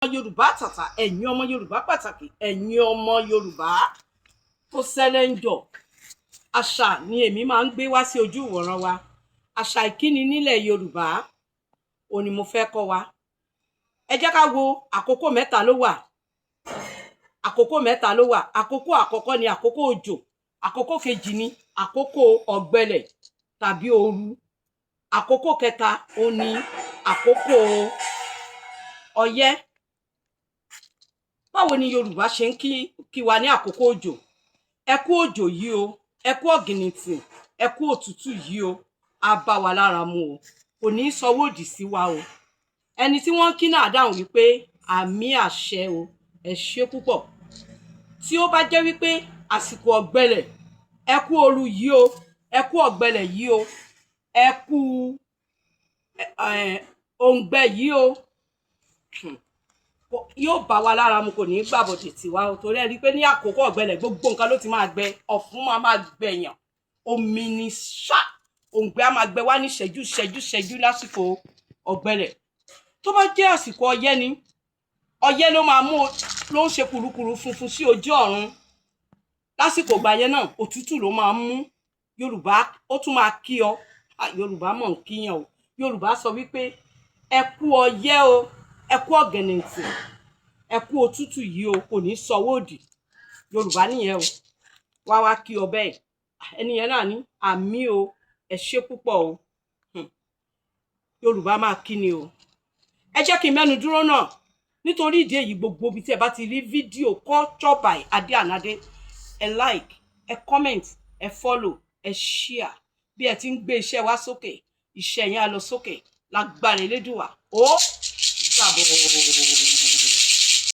Yorùbá àtàtà, ẹ̀yin ọmọ Yorùbá pàtàkì, ẹ̀yin ọmọ Yorùbá tó ṣẹlẹ̀ ń jọ, àṣà ni èmi máa ń gbé wá sí ojú ìwòran wa. Àṣà ìkíni nílẹ̀ Yorùbá ò ní mo fẹ́ kọ́ wa. Ẹ jẹ́ ká wo, àkókò mẹ́ta ló wà. Àkókò mẹ́ta ló wà. Àkókò àkọ́kọ́ ni àkókò òjò. Àkókò kejì ni àkókò ọ̀gbẹlẹ̀ tàbí ooru. Àkókò kẹta ó ní àkókò ọyẹ́. Báwo ni Yorùbá ṣe ń kí wa ní àkókò òjò? Ẹ kú òjò yìí o, ẹ kú ọ̀gìnìntìn, ẹ kú òtútù yìí o, á bá wa lára mu o, kò ní í sọwọ́ òdì sí wa o. Ẹni tí wọ́n ń kí náà dáhùn wípé àmín, àṣẹ o, ẹ ṣé púpọ̀. Tí ó bá jẹ́ wípé àsìkò ọ̀gbẹlẹ̀, ẹ kú ooru yìí o, ẹ kú ọ̀gbẹlẹ̀ yìí o, ẹ kú òǹgbẹ yìí o, yóò bá wa lára mu, kò ní í gbàbọ̀dè tiwa o. Torí ẹ rí i pé ní àkókò ọ̀gbẹlẹ̀, gbogbo nǹkan ló ti máa gbẹ, ọ̀fun máa máa gbẹ̀yàn, omi ni ṣá, òǹgbẹ á máa gbẹ wá ní ṣẹ́jú ṣẹ́jú ṣẹ́jú lásìkò ọ̀gbẹlẹ̀. Tó bá jẹ́ àsìkò ọyẹ́ ni, ọyẹ́ ló máa mú, ló ń ṣe kùrukùru funfun sí ojú ọ̀run. Lásìkò ìgbà yẹn náà, òtútù ló máa ń mú. Yorùbá ó tún máa kí ọ. Yorùbá mọ̀ ń kíyàn o. Yorùbá sọ wípé ẹ kú ọyẹ́ o, ẹ kú ọ̀gẹ̀nẹ̀tì, ẹ kú òtútù yìí o, kò ní sọwọ́ òdì. Yorùbá nìyẹn o. Wá wá kí ọ bẹ́ẹ̀, ẹni yẹn náà ní àmín o, ẹ ṣé púpọ̀ o. Yorùbá máa kí ni o. Ẹ jẹ́ kí n mẹ́nu dúró náà. Nítorí ìdí èyí, gbogbo ibi tí ẹ bá ti rí fídíò Culture by Adé Anadé, ẹ like, ẹ comment, ẹ follow, ẹ share. Bí ẹ ti ń gbé iṣẹ́ wa sókè, iṣẹ́ yẹn á lọ sókè lágbára Elédùwà. Ó dàbọ̀.